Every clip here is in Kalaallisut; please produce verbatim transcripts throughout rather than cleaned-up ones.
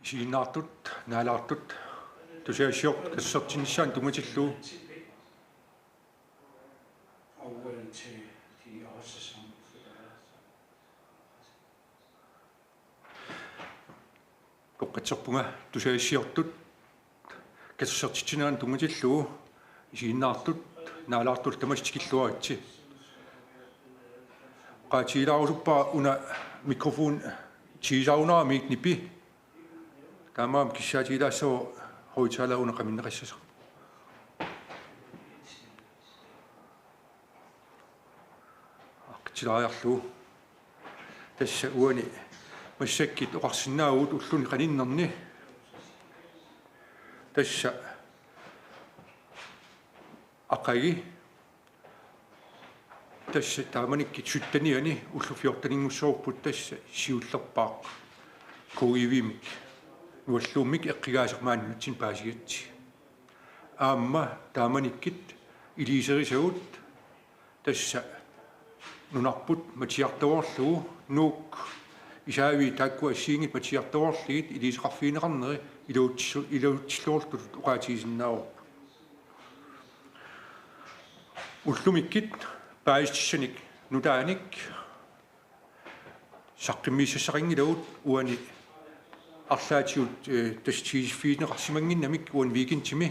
Isiginnaartut, naalaartut, tusagassiortut kassutissaanut tunngatillugu. Utoqqatserpunga tusagassiortut kassutissaanut tunngatillugu, isiginnaartut, naalaartut tamassi tikilluaritsi. Oqaatigilaarusuppa una mikrofon tiisaunaa miknipi. Taamaammat kissaatigilaassavara højttaler una qaminneqassasoq. Aqqutilaariarlugu. Tassa uani massakkut oqarsinnaavugut ulluni qaninnerni. Tassa aqagu. Tassa taamanikkut syttenianni ullut fjorteninngussavarput tassa siullerpaaq K I V-mik Nualluummik eqqugaasoq maani nunatsinni paasigatsigit. Aamma taamanikkut iliuuserisagut tassa nunarput matiartuarlugu Nuuk isaaviit taakku assigiinngitsut matiartuarlugit iliuuseqarfigineqarneri iluutsillu-, iluutsilluartutut oqaatigisinnaavarput. Ullumikkut paasissutissanik nutaanik saqqummiussassaqanngilagut uani arlaatigut, eh, tassa tigisiffigineqarsimannginnamik uani weekendimi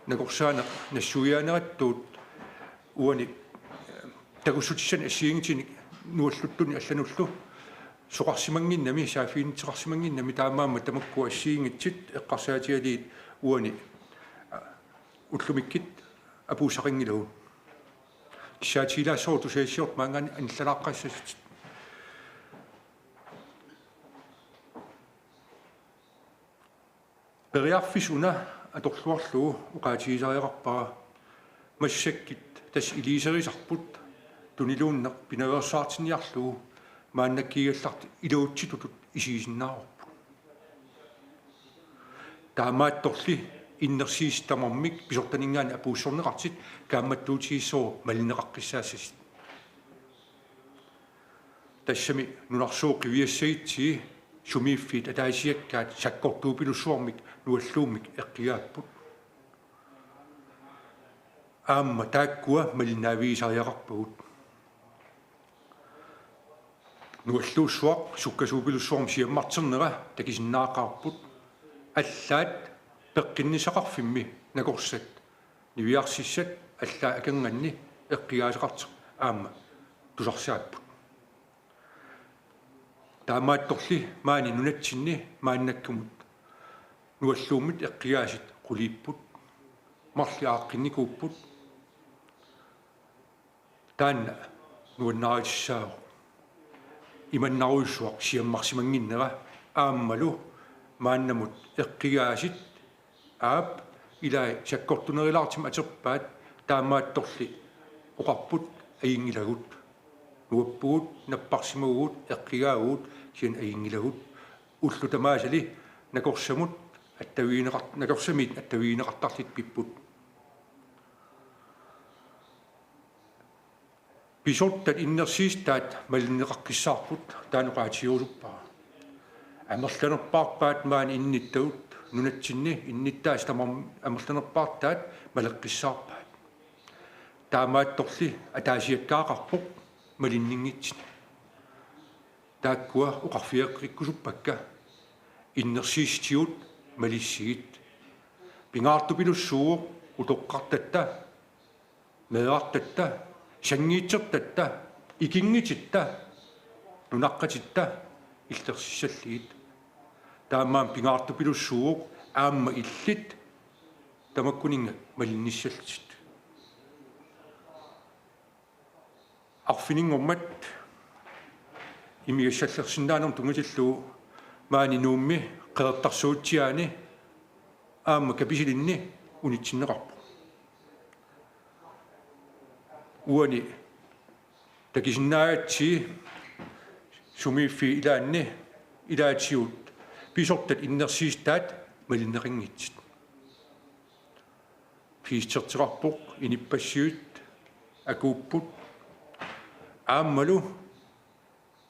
nakorsaaneq nassuiaaneratut uani, eh, takussutissanik assigiinngitsunik nualluttunik allanullu soqarsimannginnami, saaffiginnisseqarsimannginnami taamaammat tamakku assigiinngitsut eqqarsaatigalugit uani, ah, ullumikkut apuussaqanngilagut. Kissaatigilaassavara tusagassiortut maanngaanniit anillalaaqqassasutit. Periarfissaq una atorluarlugu oqaatigisariaqarpara massakkut tassa iliuuserisarput tuniluunneq pinaveersaartinniarlugu maannakkuugallartut iluutsitutut isigisinnaavarput. Taamaattorli innersuussat tamarmik pisortaninngaanniit apuussorneqartut kaammattuutigissavara malinneqaqqissaassasut. Tassami nunarsuup qiviassagutsigit sumiiffiit ataasiakkaat sakkortuupilussuarmik Nualluummik eqqugaapput. Aamma taakkua malinnaavigisariaqarpagut. Nualluussuaq sukkasuupilussuarmik siammarternera takusinnaaqaarput. Allaat peqqinnissaqarfimmi nakorsat niviarsissat allaat akornanni eqqugaasoqartoq aamma tusarsaapput. Taamaattorli maani nunatsinni maannakkumut Nualluummit eqqugaasut qulipput, marluk aaqqinnikuupput. Taanna nuannaritissaavoq. Imannarujussuaq siammarsimannginnera aammalu maannamut eqqugaasut aap ilai sakkortunerulaartumik atorpaat taamaattorli oqarput ajunngilagut. Nuappugut, napparsimavugut, eqqugaavugut, kisianni ajunngilagut. Ullut tamaasali nakorsamut attavigineqart-, nakorsamiit attavigineqartarlutik pipput. Pisortat innersuussutaat malinneqaqqissaarput taanna oqaatigerusuppara. Amerlanerpaarpaat maani innuttagut nunatsinni innuttaasut tamarmik amerlanerpaartaat maleqqissaarpaat. Taamaattorli ataasiakkaaqarpoq malinninngitsunik. Taakkua oqarfigeqqikkusuppakka innersuussutigut malissigit. Pingaartupilussuuvoq utoqqartatta, meerartatta, sanngiitsertatta, ikinngutitta, nunaqqatitta illersissallugit. Taamaammat pingaartupilussuuvoq aamma illit tamakkuninnga malinnissallutit. Arfininngormat imigassallersinnaanermut tunngatillugu maani Nuummi Qeqertarsuutsiaani aamma Kapisilinni unitsinneqarpoq. Uani takusinnaagatsigit sumiiffiit ilaanni ilaatigut pisortat innersuussutaat malinneqanngitsut. Fiisterteqarpoq, inuppassuit akuupput. Aammalu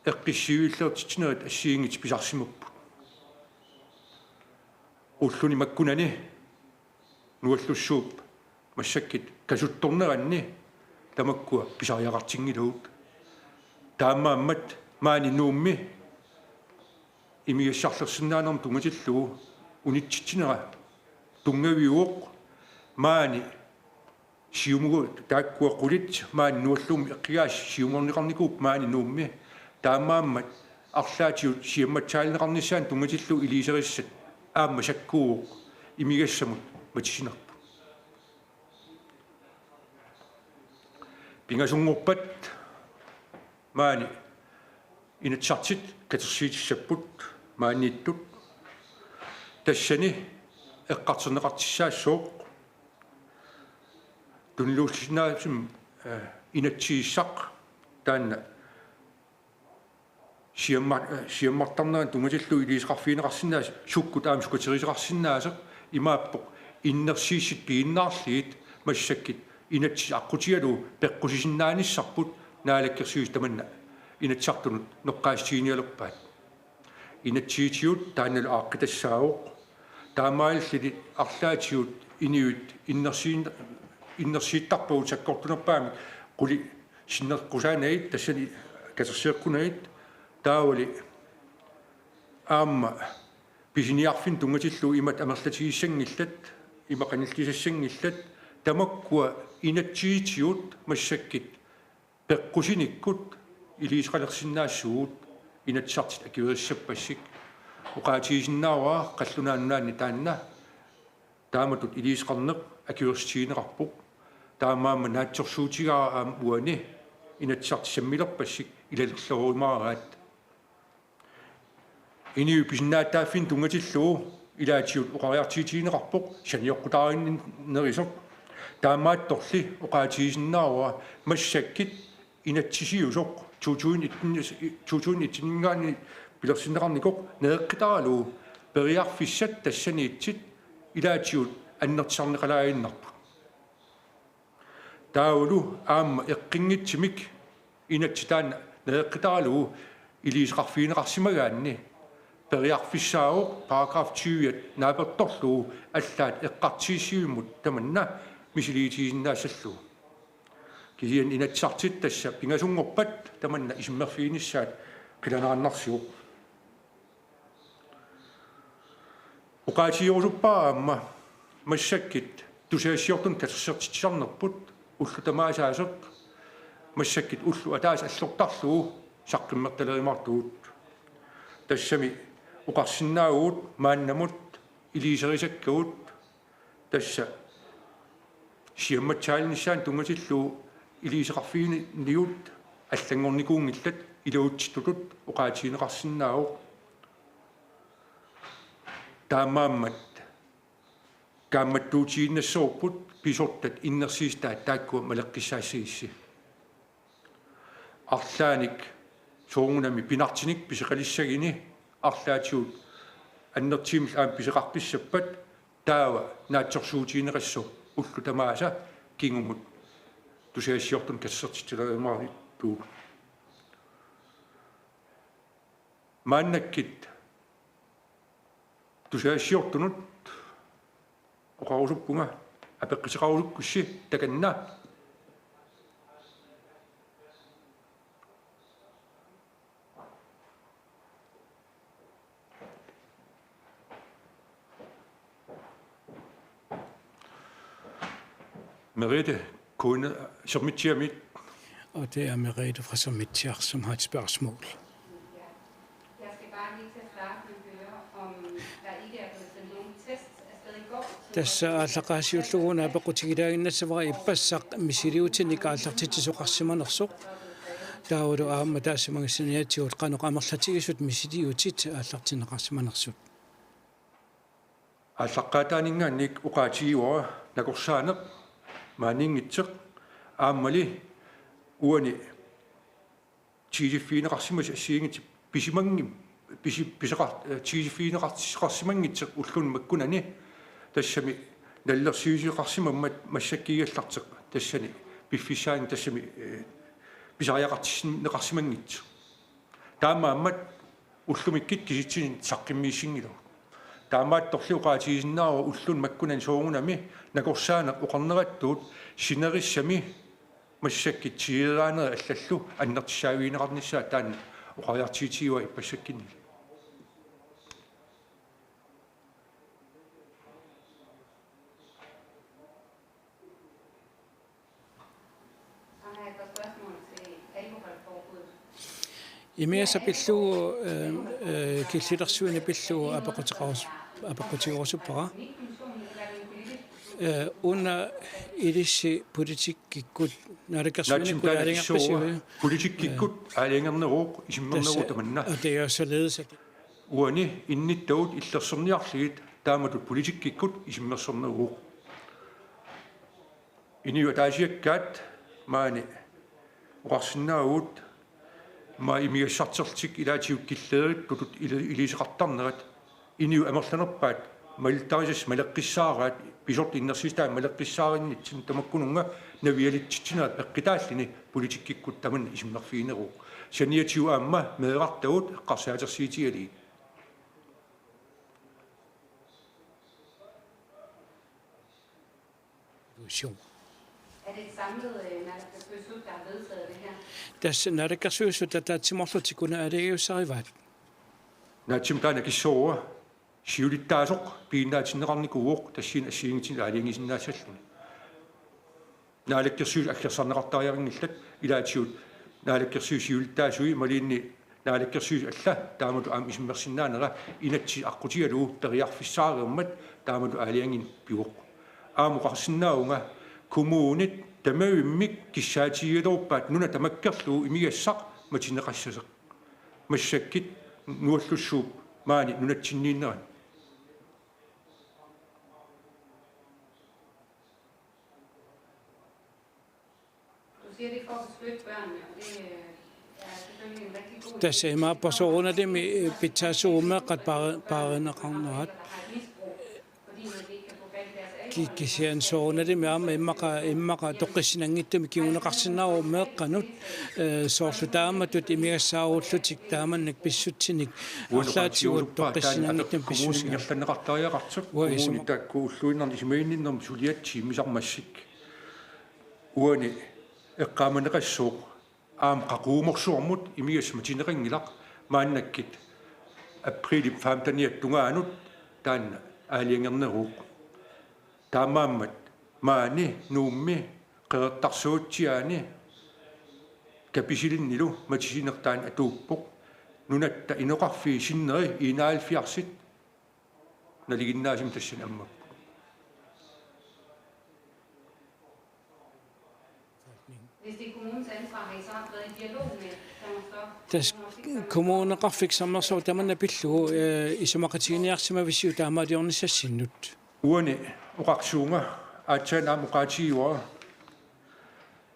eqqissiviilliortitsinerit assigiinngitsut pisarsimapput. Ulluni makkunani nuallussuup massakkut kasuttorneranni tamakkua pisariaqartinngilagut. Taamaammat maani Nuummi imigassarlersinnaanermut tunngatillugu unitsitsinera tunngaviuvoq. Maani siumugu-, taakkua qulit maani Nuummut eqqigaasut siumorneqarnikuupput maani Nuummi. Taamaammat arlaatigut siammatsaalineqarnissaannut tunngatillugu iliuuserisat aamma sakkuuvoq, imigassamut matisinerput. Pingasunngorpat maani Inatsisartut katersuutissapput maaniittut. Tassani eqqartorneqartussaassooq tunngaviussinnaasumik, eh, inatsisissaq taanna siammar-, eh, siammartarneranut tunngatillugu iliuuseqarfigineqarsinnaasut, sukkut aamma sukaterisoqarsinnaasoq, imaappoq innersuussat piginnaarlugit massakkut inatsisit aqqutigalugu peqqusisinnaanissarput. Naalakkersuisut tamanna Inatsisartunut noqqaassutiginialerpaat. Inatsisitigut taannalu aaqqitassaavoq. Taamaalilluni arlaatigut inuit innersuun-, innersuuttarpagut sakkortunerpaamik qulit sinneqqusaanagit, tassani katersueqqunagu, taavali aamma pisiniarfinnut tunngatillugu imatut amerlatigissanngillat, imatut qanillisassanngillat, tamakkua inatsisitigut massakkut peqqusinikkut iliuuseqalersinnaassuugut Inatsisartut akuerissappassuk. Oqaatigisinnaavara Qallunaat Nunaanni taanna taamatut iliuuseqarneq akuersissutigineqarpoq. Taamaammat naatsorsuutigaara aamma uani Inatsisartut sammilerpassuk ilalerlorumaaraat. Inuit pisinnaatitaaffinnut tunngatillugu ilaatigut oqariartuutigineqarpoq sanioqqutaarinnerusoq. Taamaattorli oqaatigisinnaavara massakkut inatsisiusoq to tusind et, to tusind et-iminngaanniit pilersinneqarnikoq naleqqutaralugu periarfissat tassaniittut ilaatigut annertusarneqalaaginnarput. Taavalu aamma eqqunngitsumik inatsit taanna naleqqutaralugu iliuuseqarfigineqarsimagaanni periarfissaavoq paragraf tyve naapertorlugu allaat eqqartuussivimmut tamanna misiliutigisinnaassallugu. Kisianni Inatsisartut tassa pingasunngorpat tamanna isummerfiginissaat qilanaannarsivoq. Oqaatigerusuppara aamma massakkut tusagassiortunut katersortitsisarnerput ullut tamaasa aasiit, massakkut ulloq ataaseq allortarlugu saqqummertalerumaartugut. Tassami oqarsinnaavugut maannamut iliuuserisakkagut, tassa siammatsaalinissaanut tunngatillugu iliuuseqarfiginigut allanngornikuunngillat, iluatsitutut oqaatigineqarsinnaavoq. Taamaammat kaammattuutigiinnassavarput pisortat innersuussutaat taakkua maleqqissaassagussi. Arlaannik soorunami pinartunik pisoqalissaguni arlaatigut annertuumillu aamma pisoqaqqissappat taava naatsorsuutigineqassaaq ullut tamaasa kingumut tusagassiortunut katersortitsisarnerumaartugut. Maannakkut tusagassiortunut oqarusuppunga apeqquteqarusukkussi takanna. Merete Kone Sermitsiamit. Og det er Merete fra Sermitsiaq, som har et spørgsmål. Jeg skal bare lige til at starte med at høre, om der ikke er blevet sendt nogen test afsted i går. Tassa aallaqqaasiullugu una apeqqutigilaaginnassavara ippassaq misiliutinik aallartitsisoqarsimanersoq. Taavalu aamma taassuma angussanniatigut qanoq amerlatigisut misiliutit aallartinneqarsimanersut. Aallaqqaataaninngaanniit oqaatigivara nakorsaaneq maaniinngitsoq, aammali uani tigisiffigineqarsimasut assigiinngitsut pisimanngim-, pisi-, pisoqar-, eh, tigisiffigineqarsimanngitsoq ulluni makkunani, tassami nalilersuisoqarsimammat massakkuugallartoq tassani piffissaani tassami, eh, pisariaqartinneqarsimanngitsoq. Taamaammat ullumikkut kisitsisit saqqummiussinngilagut. Taamaattorli oqaatigisinnaavara ulluni makkunani soorunami nakorsaaneq oqarnerattuut sinerissami massakkut tigeraaneri allallu annertussaaffigineqarnissaa taanna oqariartuutigaara ippassakkunni. Imigassaq pillugu, øh, øh, killilersuineq pillugu apeqquteqarus-, apeqqutigerusuppara. Øh, una ilissi politikkikkut, naalakkersuinikkut aalajangerpisiuk? Politikkikkut aalajangerneruvoq, isummerneruvoq tamanna. Og det er jo således, at uani innuttagut illersorniarlugit taamatut politikkikkut isummersorneruvoq. Inuit ataasiakkaat maani oqarsinnaavugut, maani imigassarterlutik ilaatigut killeeritutut ili-, iliuuseqartarnerat, inuit amerlanerpaat malittarisassat maleqqissaaraat, pisortat innersuussutaat maleqqissaarinnitsinni tamakkununnga navialitsitsinerat peqqutaalluni politikkikkut tamanna isummerfigineruvoq. Saniatigut aamma meerartagut eqqarsaatersuutigalugit. Er det et samlet, øh, naalakkersuisut, der har vedtaget det her? Tassa naalakkersuisut ataatsimoorlutik una aalajangiussarivaat. Naatsimik taanna akissuua siulittaasoq piginnaatinneqarnikuuvoq tassuuna assigiinngitsunik aalajangisinnaassalluni. Naalakkersuisut aggersarneqartariaqanngillat, ilaatigut naalakkersuisut siulittaasui imaluunniit naalakkersuisut allat taamatut aamma isummersinnaanera inatsit aqqutigalugu periarfissaareermat taamatut aalajangiineq pivoq. Aamma oqarsinnaavunga kommunit tamavimmik kissaatigigaluarpaat nuna tamakkerlugu imigassaq matuneqassasoq. Massakkut nuallussuup maani nunatsinniinnerani. Du siger, det er for at beskytte børnene, og det, øh, er selvfølgelig en rigtig god idé. Tassa imaappoq soorunalimi, øh, pitsaassuarmik meeqqat paari-, paarineqarnerat. Ki-, kisianni soorunalimi aamma immaqa, immaqa toqqissinanngitsumik kinguneqarsinnaavoq meeqqanut, øh, soorlu taamatut imigassaarullutik taamannak pissutsinik arlaatigut toqqissinanngitsumik pissusineq. Ingerlanneqartariaqartut. Uanga isuma- kommuni taakku ulluinnarni isumaginninnermi suliassat immisarmassuk. Uani eqqaamaneqassaaq aamma qaqugumorsuarmut imigassaq matuneqanngilaq, maannakkut aprilip femteniata tungaanut taanna aalajangerneruvoq. Taamaammat maani Nuummi Qeqertarsuatsiaani Kapisilinnilu matisineq taanna atuuppoq. Nunatta inoqarfiit sinneri enoghalvfjerdsit nalinginnaasumik tassani ammapput. Hvis det er kommunens ansvar, har I så haft været i dialog med Sermersooq? Tassa Kommuneqarfik Sermersooq tamanna pillugu, øh, isumaqatiginiarsimavisiuk taamaaliornissassinnut? Uani oqarsuunga aatsaat aamma oqaatigivara.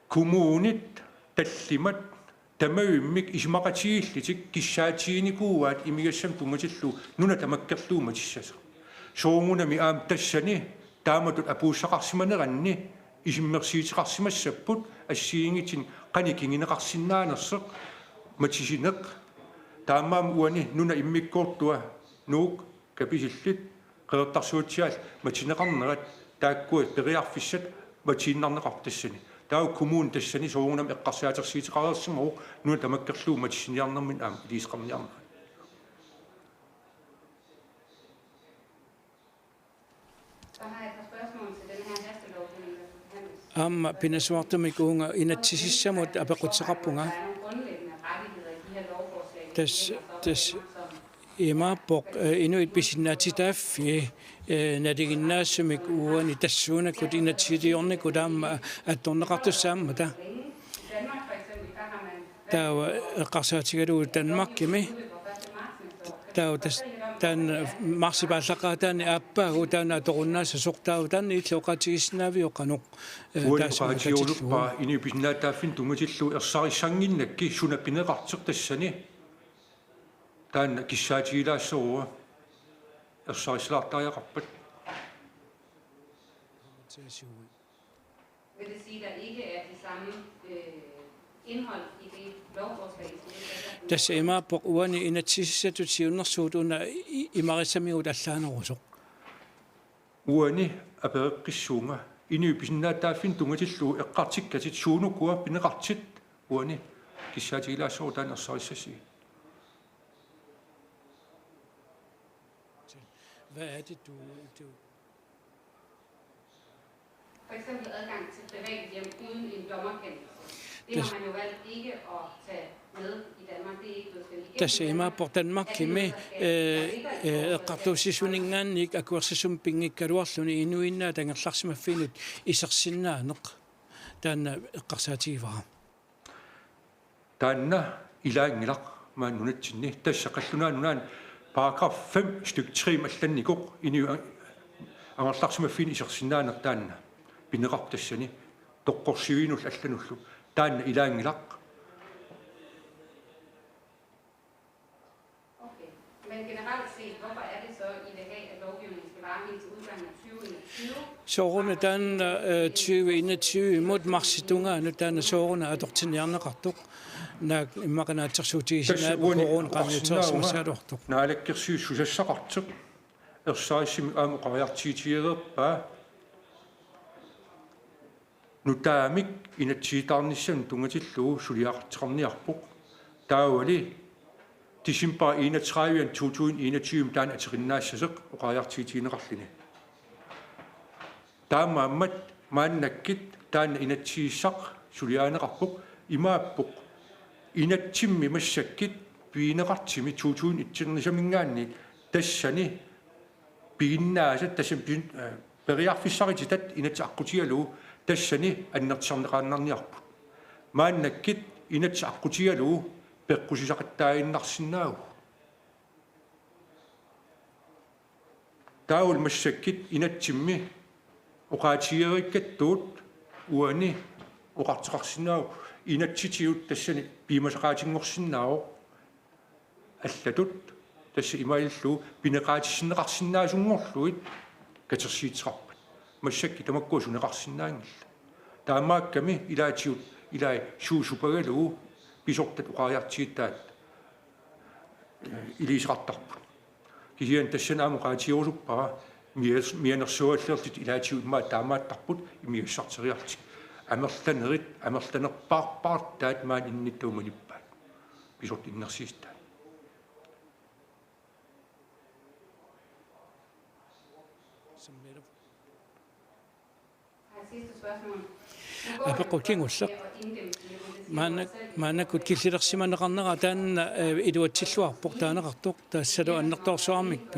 Kommunit tallimat tamavimmik isumaqatigiillutik kissaatiginikuuaat imigassamut tunngatillugu nuna tamakkerlugu matussasoq. Soorunami aamma tassani taamatut apuussaqarsimaneranni isummersuuteqarsimassapput assigiinngitsunik qanoq kinguneqarsinnaanersoq matusineq. Taamaammat uani nuna immikkoortua Nuuk, Kapisillit, Qeqertarsuatsiaallu matuneqarnerat taakkua periarfissat matuinnarneqarput tassani. Taava kommuni tassani soorunami eqqarsaatersuuteqareersimavoq nuna tamakkerlugu matusiniarnermini aamma iliuuseqarniarnerat. Så har jeg et par spørgsmål til den her hastelovgivning, der skal behandles. Aamma pinasuartumik uunga inatsisissamut apeqqutissaqarpunga. Der er nogle grundlæggende rettigheder i de her lovforslag, vi Tassa, behandler, som tassa imaappoq, øh, inuit pisinnaatitaaffii, øh, nalinginnaasumik uani tassuunakkut inatsisiliornikkut aamma attorneqartussaammata. Taava eqqarsaatigalugu Danmarkimi. Taava tas-, taanna marsip aallaqqaataani aappaagu taanna atorunnaassasoq, taava taanna illit oqaatigisinnaaviuk qanoq, øh, uani taassumattatillugu? Oqaatigerusuppara inuit pisinnaatitaaffinnut tunngatillugu ersarissannginnakkit suna qineqartoq tassani. Taanna kissaatigilaassavarput, ersarissalaartariaqarpat. Vil det sige, at der ikke er de samme, øh, indhold i det lovforslag, som vi skal have. Tassa imaappoq uani inatsisissatut siunnersuut una i-, imarissamigut allaanerusoq. Uani apereqqissuunga inuit pisinnaatitaaffinnut tunngatillugu eqqartukkatit suunukua pineqartut uani kissaatigilaassavarput taanna ersarissassigit. Hvad er det, du, du For eksempel adgang til private hjem uden en dommerkendelse. Det har man jo valgt ikke at tage med i Danmark. Det er ikke blevet stemt igennem i Tassa Danmark. Imaappoq Danmarkimi, øh, øh, eqqartuussisuninngaanniit akuersissummik pinngikkaluarluni inuinnaat angerlarsimaffinnut isersinnaaneq. Taanna eqqarsaatigivara. Taanna ilaanngilaq maani nunatsinni, tassa Qallunaat Nunaanni paragraf fem stykke tre-mi allannikoq inuit an-, angerlarsimaffinnut isersinnaaneq taanna pineqarpoq tassani toqqorsiviinullu allanullu. Taanna ilaanngilaq. Okay. Men generelt set, hvorfor er det så, I vil have, at lovgivningen skal vare helt til udgangen af tyve enogtyve? Sooruna taanna, øh, tyve enogtyve-mut marsip tungaanut taanna sooruna atortinniarneqartoq. Naak immaqa naatsorsuutigisinnaavit? Tassa uani corona oqarsinnaavunga qaangiuteqarsimasaagaluartoq. Naalakkersuisut susassaqartoq ersarissumik aamma oqariartuutigereerpaa. Nutaamik inatsisitaarnissamut tunngatillugu suliaqartoqarniarpoq. Taavali december enogtredive to tusind enogtyve taanna ateriinnaassasoq oqariartuutigineqarluni. Taamaammat maannakkut taanna inatsisissaq suliarineqarpoq, imaappoq inatsimmi massakkut pigineqartumi to tusind et-ernisaminngaanniit tassani piginnaasat tassani pin-, øh, periarfissarititat inatsit aqqutigalugu tassani annertusarneqaannarniarput. Maannakkut inatsit aqqutigalugu peqqussisaqattaaginnarsinnaavugut. Taavalu massakkut inatsimmi oqaatigereerakku uani oqartoqarsinnaavoq inatsisitigut tassani piumasaqaatinngorsinnaavoq allatut tassa imaluunniit pineqaatissinneqarsinnaasunngorlugit katersuuteqarpat. Massakkut tamakkua suneqarsinnaanngillat. Taamaakkami ilaatigut ilai suut supagalugu pisortat oqariartuutaat iliuuseqartarput. Kisianni tassani aamma oqaatigerusuppara mias-, mianersuallerlutik ilaatigut immaqa taamaattarput imigassarteriarlutik. Amerlanerit, amerlanerpaarpaartaat maani innuttagut manippaat. Pisortat innersuussutaat. Som netop Apeqqut kingulleq. Maanna-, maannakkut killilersimaneqarnera taanna, øh, iluatsilluarpoq taaneqartoq, tassalu annertoorsuarmik.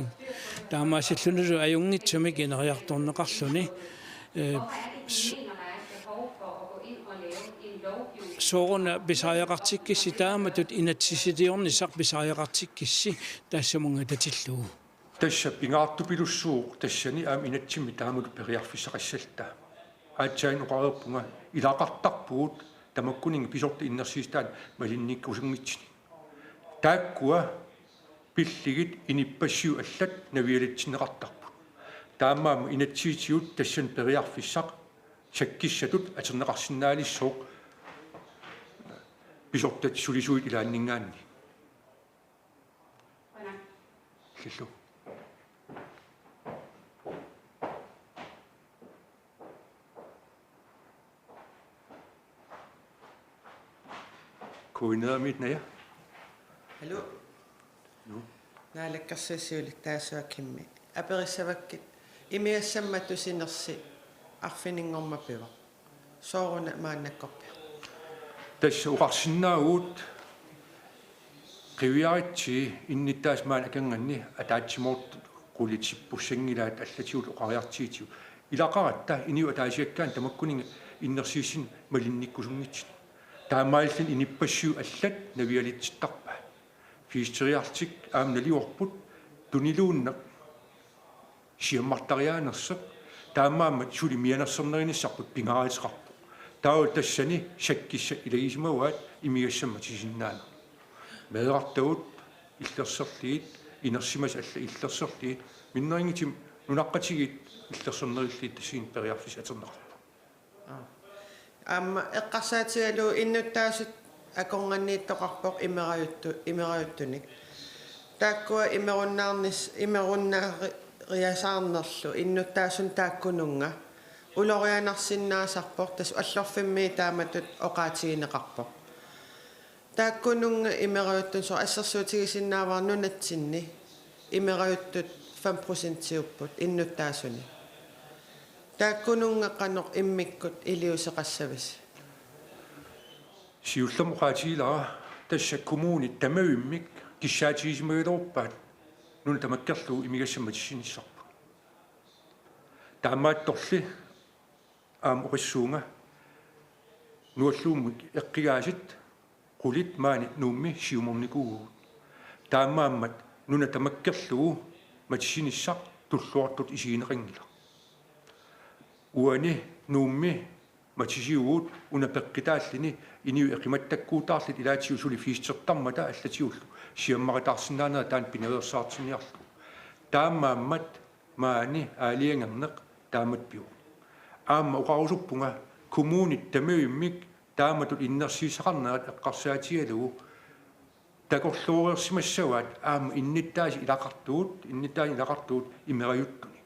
Taamaasillunilu ajunngitsumik ineriartorneqarluni. Øh, s-, sooruna pisariaqartikkissi taamatut inatsisiliornissaq pisariaqartikkissi taassumunnga tatillugu. Tassa pingaartupilussuuvoq tassani aamma inatsimmi taamatut periarfissaqassalluta. Aatsaat oqareerpunga ilaqartarpugut tamakkuninnga pisortat innersuussutaat malinnikkusunngitsunik. Taakkua pillugit inuppassuit allat navialitsinneqartarput. Taamaammat inatsisitigut tassani periarfissaq sakkissatut atorneqarsinnaalissaaq pisortat sulisuit ilaanninngaanniit. Illillu. Kuinermit naja. Hallo. Nu. Naalakkersuisut siulittaasuat Kimmi. Aperissavakkit imigassammat tusinersi arfininngormat pivoq. Sooruna maannakkorpiaq? Tassa oqarsinnaavugut qiviaritsi innuttaasut maani akornanni ataatsimoortut qulit sippussanngilaat allatigut oqariartuutigut. Ilaqaratta inuit ataasiakkaat tamakkuninnga innersuussineq malinnikkusunngitsunik. Taamaalilluni inuppassuit allat navialitsittarpaat. Pigisteriarlutik aamma naliorput tuniluunneq siammartariaanersoq, taamaammat suli mianersornerinissarput pingaaruteqarpoq. Taava tassani sakkissat ilagisimavaat imigassammat tisinnaaneq. Meerartagut illersorlugit, inersimasut allat illersorlugit, minnerunngitsumik nunaqqatigiit illersornerullutik tassani periarfissaq atorneqarpoq. Aamma eqqarsaatigalugu innuttaasut akornanniittoqarpoq imerajuttu-, imerajuttunik. Taakkua imerunnaarnis-, imerunnaariasaarnerlu innuttaasunik taakkununnga ulorianarsinnaasarpoq, tassa allorfimmi taamatut oqaatigineqarpoq. Taakkununnga imerajuttunik, soorlu assersuutigisinnaavara nunatsinni imerajuttut fem procentiupput innuttaasunik. Taakkununnga qanoq immikkut iliuuseqassavisi? Siullermik oqaatigilara, tassa kommunit tamavimmik kissaatigisimagaluarpaat nuna tamakkerlugu imigassamik matissinissarput. Taamaattorli aamma oqassuunga, nualluummik eqqigaasat qulit maani Nuummi siumornikuuagut. Taamaammat nuna tamakkerlugu matissinissaq tulluartutut isigineqanngilaq. Uani Nuummi matisiuvugut una peqqutaalluni inuit eqimattakkuutaarlutik ilaatigut suli festertarmata allatigullu siammaqataarsinnaanera taanna pinaveersaartinniarlugu. Taamaammat maani aalajangerneq taamatut pivoq. Aamma oqarusuppunga kommunit tamavimmik taamatut innersuussaqarnerat eqqarsaatigalugu takorlooreersimassavaat aamma innuttaasut ilaqartugut, innuttaasut ilaqartugut imerajuttunik.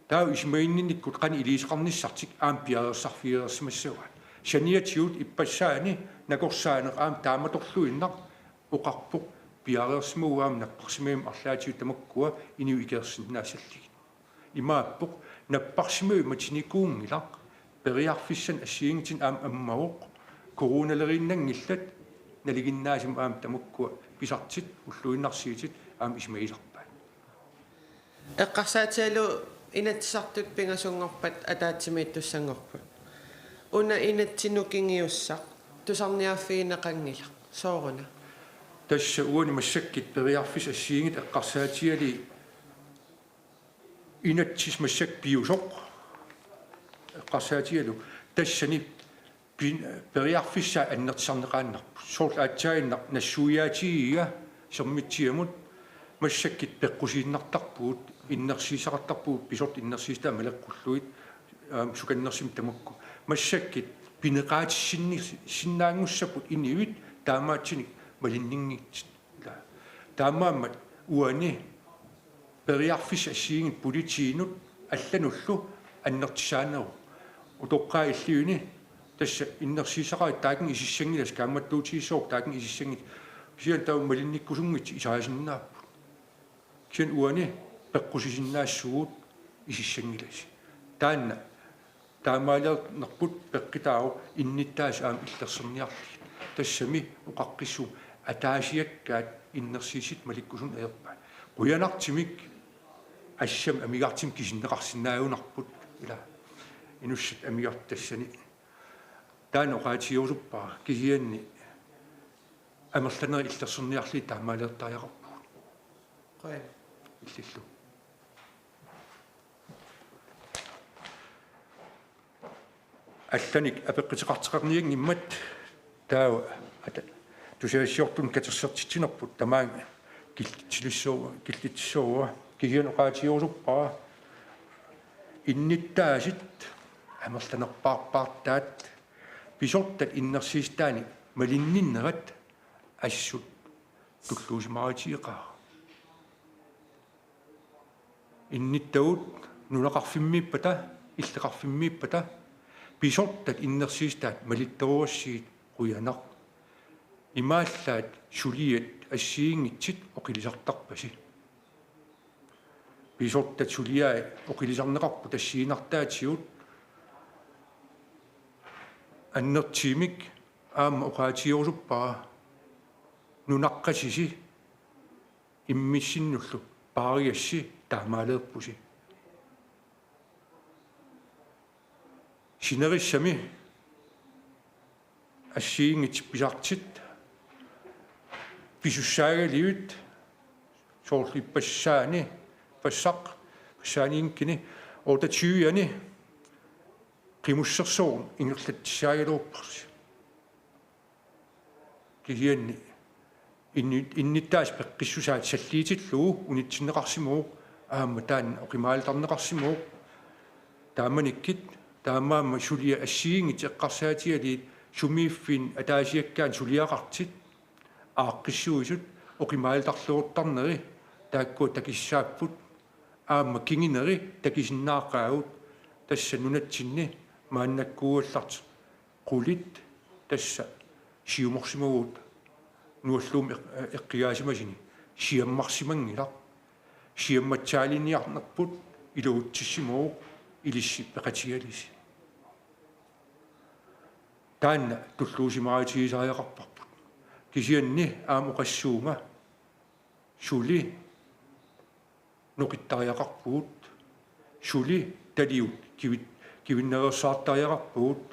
Taava isumaginninnikkut qanoq iliuuseqarnissartik aamma piareersarfigereersimassavaat. Saniatigut ippassaani nakorsaaneq aamma taamatorluinnaq oqarpoq, piareersimaguit aamma napparsimmavit arlaatigut tamakkua inuit ikeersinnaassallugit. Imaappoq, napparsimmavit matinikuunngilaq, periarfissanik assigiinngitsunik aamma ammavoq, coronaleriinnanngillat, nalinginnaasumik aamma tamakkua pisartut ulluinnarsiutit aamma isumagisarpaat. Eqqarsaatigalugu Inatsisartut pingasunngorpat ataatsimiittussanngorput. Una inatsit nukingiussaq tusarniaaffigineqanngilaq. Sooruna? Tassa uani massakkut periarfissat assigiinngitsut eqqarsaatigalugit inatsit massakkut piusoq eqqarsaatigalugu tassani pin-, periarfissaat annertusarneqaannarpoq. Soorlu aatsaannguaq nassuiaatigigiga Sermitsiamut massakkut peqqusiinnartarpugut, innersuussaqartarpugut pisortat innersuussutaat maleqqullugit, aamma sukannersumik tamakku. Massakkut pineqaatissinni-, sinnaanngussapput inuit taamaattunik malinninngitsut. Taamaammat uani periarfissat assigiinngitsut politiinut allanullu annertusaaneruvoq. Utoqqaat illuini tassa innersuussaqarit taakku isissanngilassi, kaammattuutigissavarput taakku isissanngilassi. Kisianni taava malinnikkusunngitsut isaasinnaapput. Kisianni uani peqqusisinnaassaagut isissanngilassi. Taanna taamaaliornerput peqqutaavoq innuttaasut aamma illersorniarlugit. Tassami oqaqqissuunga ataasiakkaat innersuussutit malikkusunneq ajorpaat. Qujanartumik assammik amigartumik kisinneqarsinnaagunarput, ila, inussat amigartut tassani. Taanna oqaatigerusuppara, kisianni amerlanerit illersorniarlugit taamaaliortariaqarpugut. Qujan. Illillu. Allanik apeqquteqartoqarnianngimmat taava ata-, tusagassiortunut katersortitsinerput tamaanga killitsilissu-, killitsissuara, kisianni oqaatigerusuppara innuttaasut amerlanerpaarpaartaat pisortat innersuussutaanik malinninnerat assut tulluusimaarutigeqaara. Innuttagut nunaqarfimmiippata, illoqarfimmiippata, pisortat innersuussutaat malittorujussuit qujanaq. Imaallaat suliat assigiinngitsut oqilisartarpasi. Pisortat suliai oqilisarneqarput tassiinnartaatigut, annertuumik aamma oqaatigerusuppara nunaqqasisi immissinnullu paarigassi taamaaleerpusi. Sinerissami assigiinngitsut pisartut pisussaagaluit soorlu ippassaani, passaq, passaaniikkuni, otteogtyve-ani qimussersuut ingerlatsissaagaluarparsi. Kisianni innu-, innuttaasut peqqissusaat salliutillugu unitsinneqarsimavoq, aamma taanna oqimaalitarneqarsimavoq. Taamanikkut, taamaammat suliat assigiinngitsut eqqarsaatigalugit sumiiffiit ataasiakkaat suliaqartut aaqqissuisut oqimaalitarluartarneri taakkua takissaapput aamma kinguneri takusinnaaqaagut tassa nunatsinni maannakkuugallartut qulit tassa siumorsimaguit nuallumi eq-, eqqigaasimasuni siammarsimanngilaq siammatsaaliiniarnerput iluutsissimavoq ilissi peqatigalusi. Taanna tulluusimaarutigisariaqarparput. Kisianni aamma oqassuunga suli noqittariaqarpugut, suli taliut kivit-, kivinnaveersaartariaqarpugut,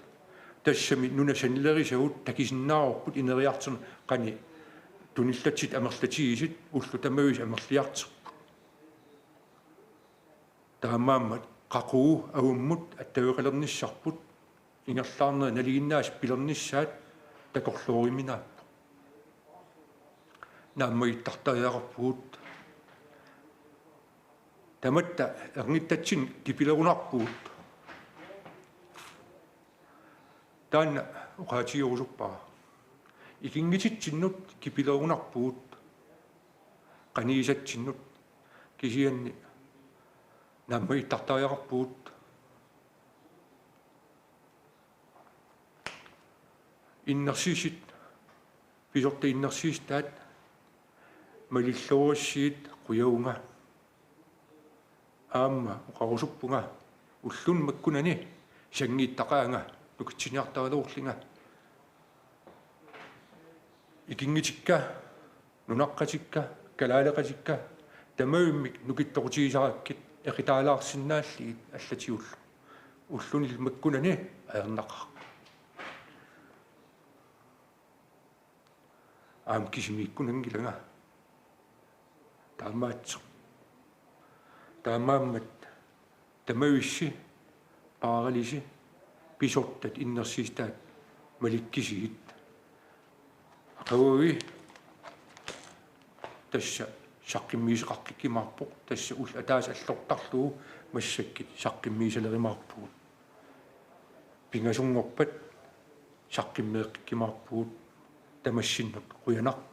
tassami nunat sanilerisagut takusinnaavarput ineriartorneq qanoq tunillatit amerlatigisut ullut tamavisa amerliartorput. Taamaammat qaqugu avammut attaveqalernissarput ingerlaarnerit nalinginnaasut pilernissaat takorlooruminaapput. Naammagittartariaqarpugut. Tamatta ernittatsinnut kipilerunarpugut. Taanna oqaatigerusuppara. Ikinngutitsinnut kipilerunarpugut. Qanigisatsinnut kisianni naammagittartariaqarpugut. Innersuussutit, pisortat innersuussutaat malilluarussigit qujavunga. Aamma oqarusuppunga ulluni makkunani sanngiittaqaanga nukitsiniartaraluarlunga. Ikinngutikka, nunaqqatikka, kalaaleqatikka tamavimmik nukittoqutigisarakkit eqitaalaarsinnaallugit allatigullu. Ulluni makkunani ajornaqaaq. Aamma kisimiikkunanngilanga. Taamaattoq. Taamaammat tamavissi, paaralusi, pisortat innersuussutaat malikkusigit. Qavavik tassa saqqummiussaqaqqikkumaarpoq, tassa ulloq ataaseq allortarlugu massakkut saqqummiussalerumaarpugut. Pingasunngorpat saqqummeeqqikkumaarpugut tamassinnut qujanaq